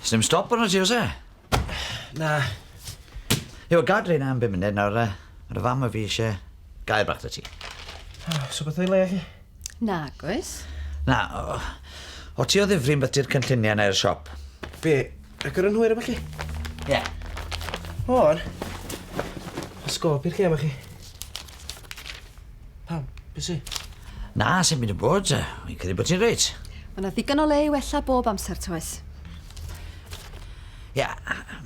Sdim stop arno ti, oes e? Na. Ie, gad reina am bum munud nawr, uh, mae'r fam a fi eisiau gair bach 'da ti. Oh, so beth o'i le chi? Nag oes. Na, o, o ti o ddifri yn byty'r cynlluniau yna i'r siop? Be, agor yn hwyr a ballu? Ie. Yeah. On. A sgôp i'r lle yma chi. Pam? Be sy? Na, sy'n byd yn bod. Fi'n credu bod ti'n reit. Mae yna ddigon o le i wella bob amser, toes? Ia,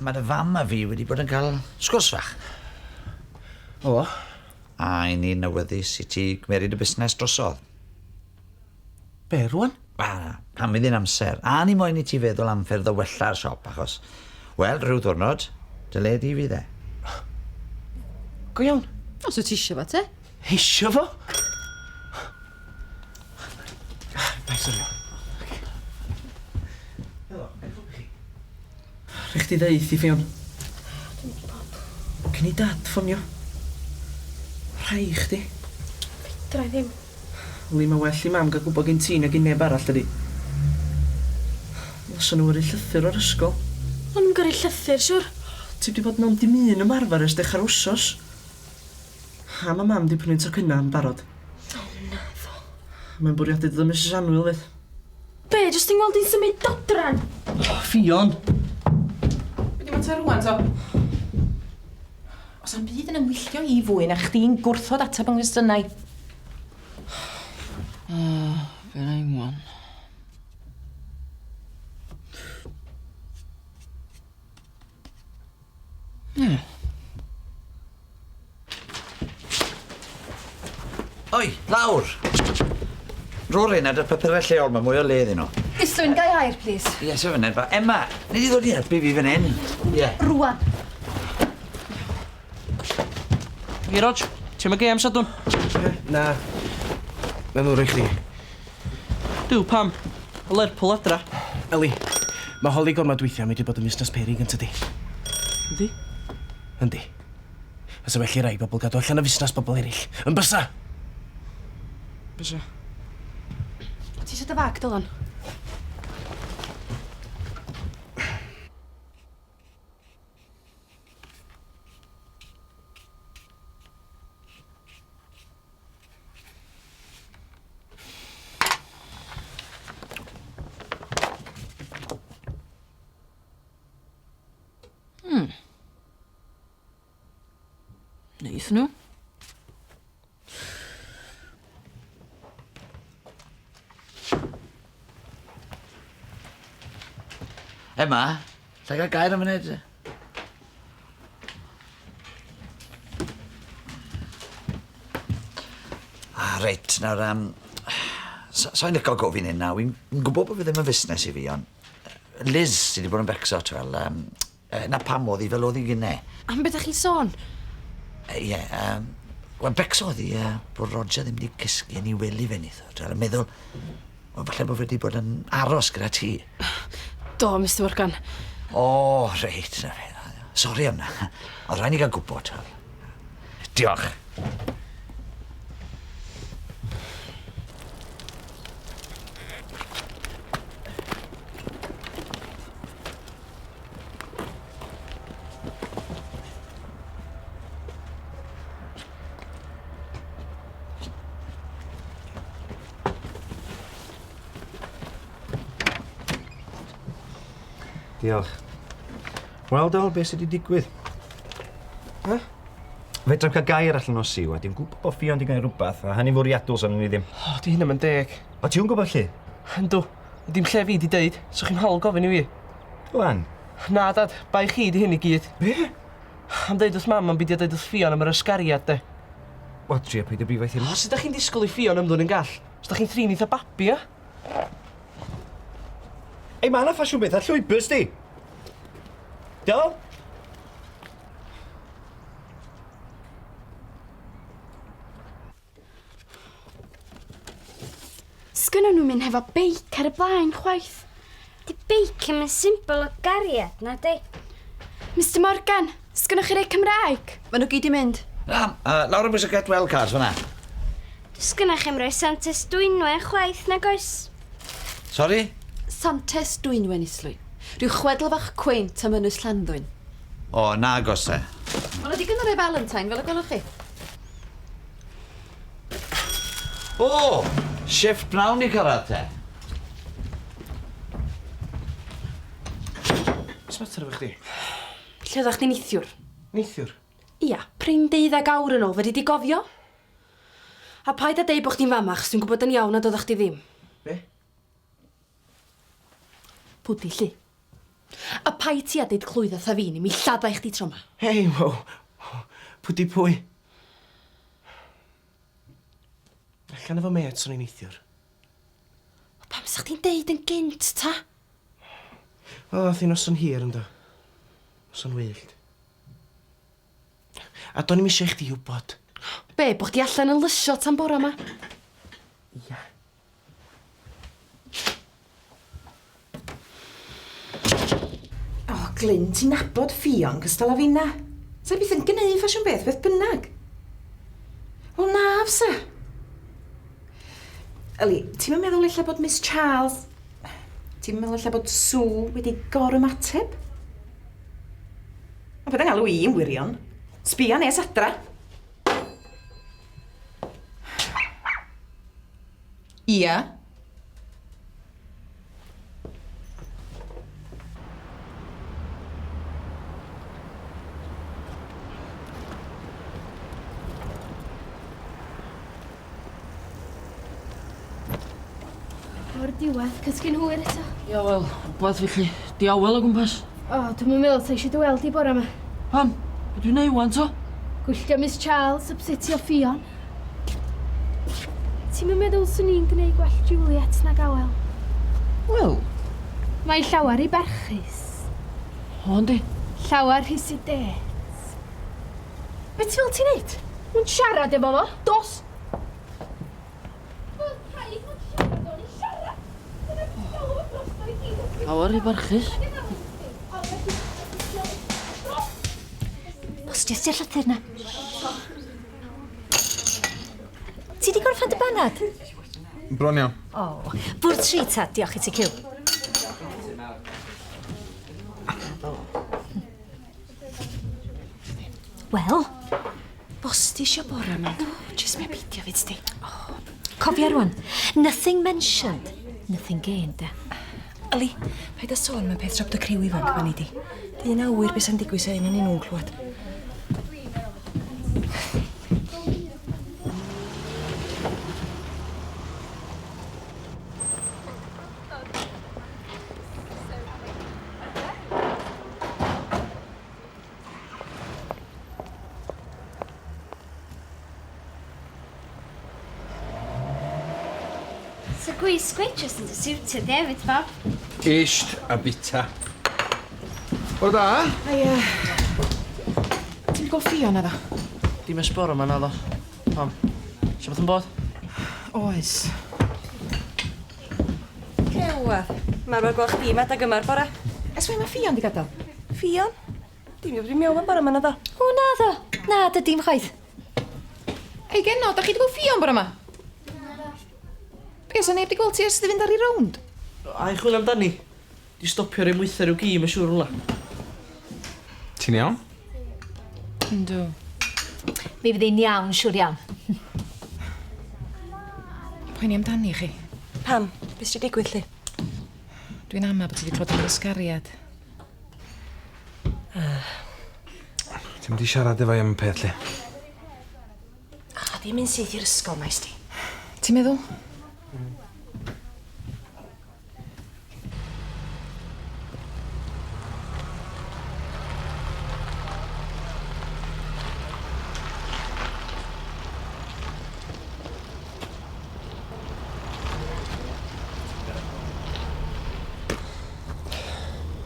mae dy fam a fi wedi bod yn cael sgwrs fach. O? A i ni'n awyddus i ti gymeryd y busnes drosodd. Be, rwan? Wel, pan fydd hi'n amser. A ni moyn i ti feddwl am ffyrdd o wella'r siop, achos, wel, rhyw ddwrnod, dy le di fydd e. Go iawn? Os wyt ti eisiau fo, te? Eisiau fo? Bai sylio. Helo, ga i helpu chi? Rhaid chdi ddeud i Ffion. Dwi'n gwybod. Cyn i dad ffonio. Rhai chdi. Fedra i ddim. Yli, mae well i mam gael gwybod gen ti na gin neb arall, dydi? Ddylsen nhw yrru llythyr o'r ysgol. O'n nhw'n gyrru llythyr, siwr. Ti 'di bod mewn dim un ymarfer ers dechrau'r wsos. A mae mam 'di prynu tocynnau yn barod. O, naddo. Mae'n bwriadu dod â Misus Annwyl 'fyd. Be, jyst i'n ngweld i'n symud dodran? O, Ffion! Be di mater rwan to? Os am byd yn ymwylltio i fwy na chdi'n gwrthod ateb yng nghwestiynau. O, be na i wan? Ie. Oi, lawr! Rho reina 'da'r papurau lleol, mae mwy o le iddyn nhw. Islwyn, gai air, plîs? Ie, sef fan hyn. Emma, nei di ddod i helpu fi fan hyn? Ie. Rwan. Hi, Rog, ti am y gêm Sadwrn? Na. Mae'n ddwr i chdi. Duw, pam? O Lerpwl adra. Eli, mae holi gormod weithiau medru bod yn fusnes peryg yn tydi? Yndi? Yndi. Fysa well i rai bobl gadw allan o fusnes bobl eraill. Yn bysa? Bysa. Ti eisiau dy fag, Dylan? Neith nhw. Emma, lla gael gair am funud? Ah, reit, nawr, um, sa'n licio gofyn hyn nawr. Wi'n gwybod bod fi ddim yn fusnes i fi, ond Liz sydd wedi bod yn becso, twel, um, Na pam oedd hi fel oedd hi gynne. Am be dach chi'n sôn? Ie, yym, wel becso oedd hi yy bod Roger ddim wedi cysgu yn ei wely fe neithiwr, t'wel, yn meddwl, wel falle bod fe wedi bod yn aros gyda ti. Do, Mister Morgan. O, reit, na fe. Sori am 'na. O'dd rhaid ni gael gwybod, t'wel. Diolch. Diolch. Wel, Dol, beth sydd wedi digwydd? Ha? Fedra'm cael gair allan o Siw, a dwi'n gwybod bod Ffion 'di gwneud rhywbeth, a hynny'n fwriadol, so ni ddim. O, di hynny'm yn deg. O, ti'n gwybod lle? Yndw. Ond dim lle fi 'di deud, so chi'm hawl gofyn i fi. Dylan. Na, dad, bai chi 'di hyn i gyd. Be? Am deud wrth mam am beidio deud wrth Ffion am yr ysgariad, de. Wel, trio peidio brifo hi. O, sut 'dach chi'n disgwyl i Ffion ymddwyn yn gall? Os 'dach chi'n thrin hi 'tha babi, ia? Ei, ma' 'na ffasiwn beth â llwybr, sdi? Dyl? Sgynnon nhw'm un hefo beic ar y blaen chwaith. Di beic ddim yn symbol o gariad, na di? Mister Morgan, sgynnoch chi rei Cymraeg? Maen nhw gyd 'di mynd. Na, uh, lawr y bwys y get well cards fan'na. Sgynnoch chi'm rhoi Santes Dwynwen chwaith, nag oes? Sori? Santes Dwynwen Islwyn. Rhyw chwedl fach cwent am Ynys Llanddwyn. O, nag oes e. Mae 'na digon o rai Valentine, fel y gwelwch chi. O! Shifft pnawn i cyrraedd te. Be' mater efo chdi? Lle oeddach chdi neithiwr? Neithiwr? Ia, prin deuddag awr yn ôl, fedri di gofio? A paid â deud bo' chdi'n fama, achos dwi'n gwybod yn iawn nad oeddach chdi ddim. Be? Pwdi 'lly. A paid ti â deud clwydda 'tha fi, neu mi lladdai chdi tro 'ma. Hei, wow. Pwdi pwy? Allan efo mêts o'n i neithiwr. O, pam sa chdi'n deud yn gynt, ta? Wel, ath hi noson hir yndo. Noson wyllt. A do'n i'm eisiau i chdi wybod. Be, bo chdi allan yn lysio tan bora 'ma? Ia. O, Glyn, ti'n nabod Ffion cystal â finna. Sa byth yn gneud ffasiwn beth, beth bynnag. Wel, na, fysa. Yli, ti'm yn meddwl ella bod Miss Charles... Ti'm yn meddwl ella bod Sue wedi gorymateb? Mae pethau'n galw i'n wirion. Sbia nes adra. Ia. O'r diwedd, cysgu'n hwyr eto. Ia, wel, wbath felly. Di awel o gwmpas. O, dwi'm yn meddwl sa eisiau dy weld di bora 'ma. Pam? Be dwi'n neud wan to? Gwylltio Miss Charles, ypsetio Ffion. Ti'm yn meddwl swn i'n gwneud gwell Juliet nag Awel? Wel... Mae llawer i barchus. O, yndi. Llawer rhy sedate. Be ti'n meddwl ti'n neud? Mw'n siarad efo fo. Dos! Wel, paid mw'n siarad o'n i siarad! Dyna beth ti'n galw fo drosto i gyd. Llawer rhy barchus. Postiais ti'r llythyr 'na? Ti 'di gorffen dy banad? Bron iawn. O, bwrdd tri ta, diolch i ti Cyw. Wel? Bosti isio bora 'ma. Jyst mi a beidio fyd sti. Cofia rwan, nothing mentioned, nothing gained, de. Yli, paid â sôn am y peth tra bod y criw ifanc 'ma nei di. Dyn awyr be sy'n digwydd sa un o'nyn nhw'n clywed. So gwisg waitress yn dy siwtio di hefyd, Bob. Isht a bita. Bore da. Haia. Ti'n gweld Ffion naddo? Dim ers bore 'ma naddo. Pam? Sa beth yn bod? Oes. Cewa. Mae'r mor gweld chdi 'ma adag yma'r bora. Ers faint mae Ffion 'di gadael? Ffion? Dim 'di bod i mewn am bora 'ma naddo. O, naddo. Na, dydim chwaith. Ei genod, da chi 'di gweld Ffion bora 'ma? Be, o's 'na neb 'di gweld ti ers iddi fynd ar ei rownd? Ai chwilio amdani? Di stopio rhoi mwythau rhyw gi, mae'n siŵr rwla. Ti'n iawn? Yndw. Mi fydd hi'n iawn, siŵr iawn. Poeni amdani chi. Pam? Be sy 'di digwydd 'lly? Dwi'n ama bod ti 'di clywed am yr ysgariad. Ti'n mynd i siarad efo i am y peth 'lly? A ddim yn syth i'r ysgol, maes di. Ti'n meddwl?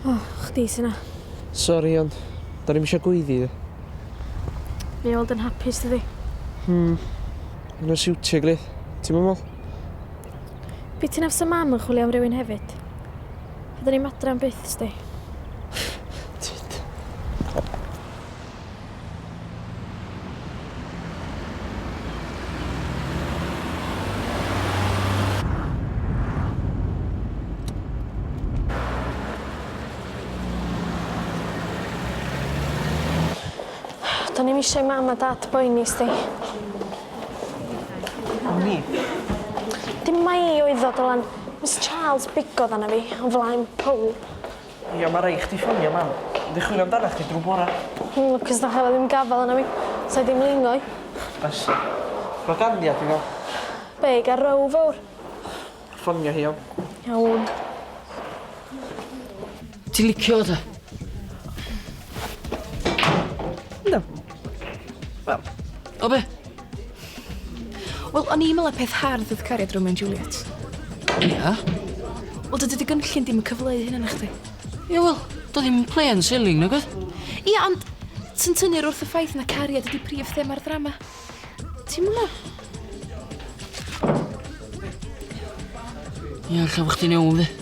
O, chdi sy 'na. Sori, ond da ni'm eisiau gweiddi. Mae o weld yn hapus, dydi? Mae'n siwtio gilydd. Ti'n meddwl? Be ti'n afsa mam yn chwilio am rywun hefyd? Fydden ni'n madra am byth, sti. Tyd. Do'n i'm eisiau mam a dad boeni sdi. Am ni? Dim mai oedd o, Dylan. Miss Charles bigodd arna fi, o flaen pawb. Ia, ma' rai' chdi ffonio mam. Yndi chwilio amdanach chdi drw bora. Lwcus na chafodd ddim gafal arna fi. Sa i 'di mlino i. Bas. Ma' ganddi a dwi me'wl. Be, i ga'l row fowr? Ffonio hi iawn. Iawn. Ti'n licio fo ta? Yndw. Wel. O be? Wel, o'n i'n meddwl y peth hardd oedd cariad Romeo and Juliet. Ia? Wel, dydy dy gynllun dim yn cyfleu hynna na chdi. Ia, wel, do ddim plain sailing, nag oedd? Ia, ond sy'n tynnu'r wrth y ffaith na cariad ydi prif thema'r ddrama. Ti'n meddwl? Ia, lle bo chdi'n iawn, fi.